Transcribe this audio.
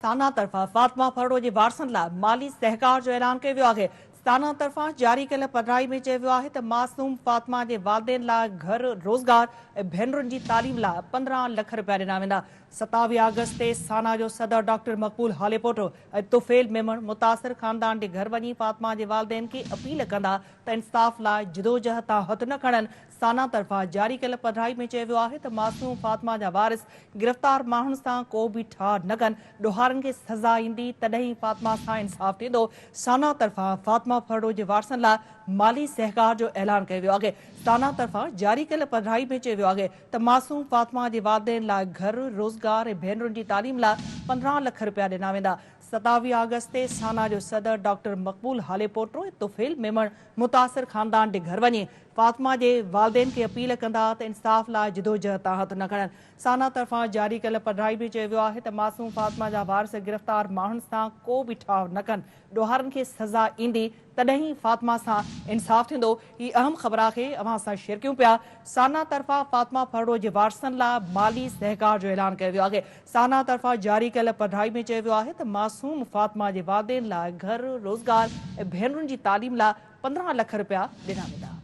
سانا طرفان فاطمه ڦرڙو جي وارثن لاء مالي سهڪار جو اعلان ڪيو ويو آهي. سانا طرفان جاري ڪيل پڌرائي ۾ چيو ويو آهي ته معصوم فاطمه جي والدين لاء گهر، روزگار ۽ ڀينرن جي تعليم لاء 15 لک رپيا ڏنا ويندا. 27 آگسٽ تي سانا جو صدر ڊاڪٽر مقبول هاليپوٽو ۽ طفيل ميمڻ متاثر خاندان جي گهر وڃي فاطمه جي والدين کي اپيل ڪندا ته انصاف لاء جدوجهد تان هٿ نه کڻن. سانا طرفان جاري ڪيل پڌرائي ۾ چيو ويو آهي ته معصوم فاطمه جا وارث گرفتار ماڻهن سان ڪو به ٺاهه نه ڪن، ڏوهارين کي سزا ايندي تڏهن ئي فاطمه سان انصاف ٿيندو. سانا طرفان فاطمه ڦرڙو جي وارثن لاء مالي سهڪار جو اعلان ڪيو ويو آهي. سانا طرفان جاري ڪيل پڌرائي ۾ چيو ويو آهي ته معصوم فاطمه جي والدين لاء گهر، روزگار ۽ ڀينرن جي تعليم لاء 15 لک رپيا ڏنا ويندا. 27 آگسٽ تي سانا جو صدر ڊاڪٽر مقبول هاليپوٽو ۽ طفيل ميمڻ متاثر خاندان ڏي گهر وڃي فاطمه جي والدين کي اپيل ڪندا ته انصاف لاء جدوجهد تان هٿ نه کڻن. سانا طرفان جاري ڪيل پڌرائي ۾ چيو ويو آهي ته معصوم فاطمه جا وارث گرفتار ماڻهن سان ڪو به ٺاهه نه ڪن، ڏوهارين کي سزا ايندي تڏهن ئي فاطمه سان انصاف ٿيندو. هي اهم خبر آهي اوهان سان شيئر ڪيون پيا. سانا طرفان فاطمه ڦرڙو جي وارثن لاء مالي سهڪار جو اعلان ڪيو ويو آهي. سانا طرفان جاري ڪيل پڌرائي ۾ چيو ويو آهي ته معصوم فاطمه جي والدين لاء گهر، روزگار ۽ ڀينرن جي تعليم لاء 15 لک رپيا ڏنا ويندا.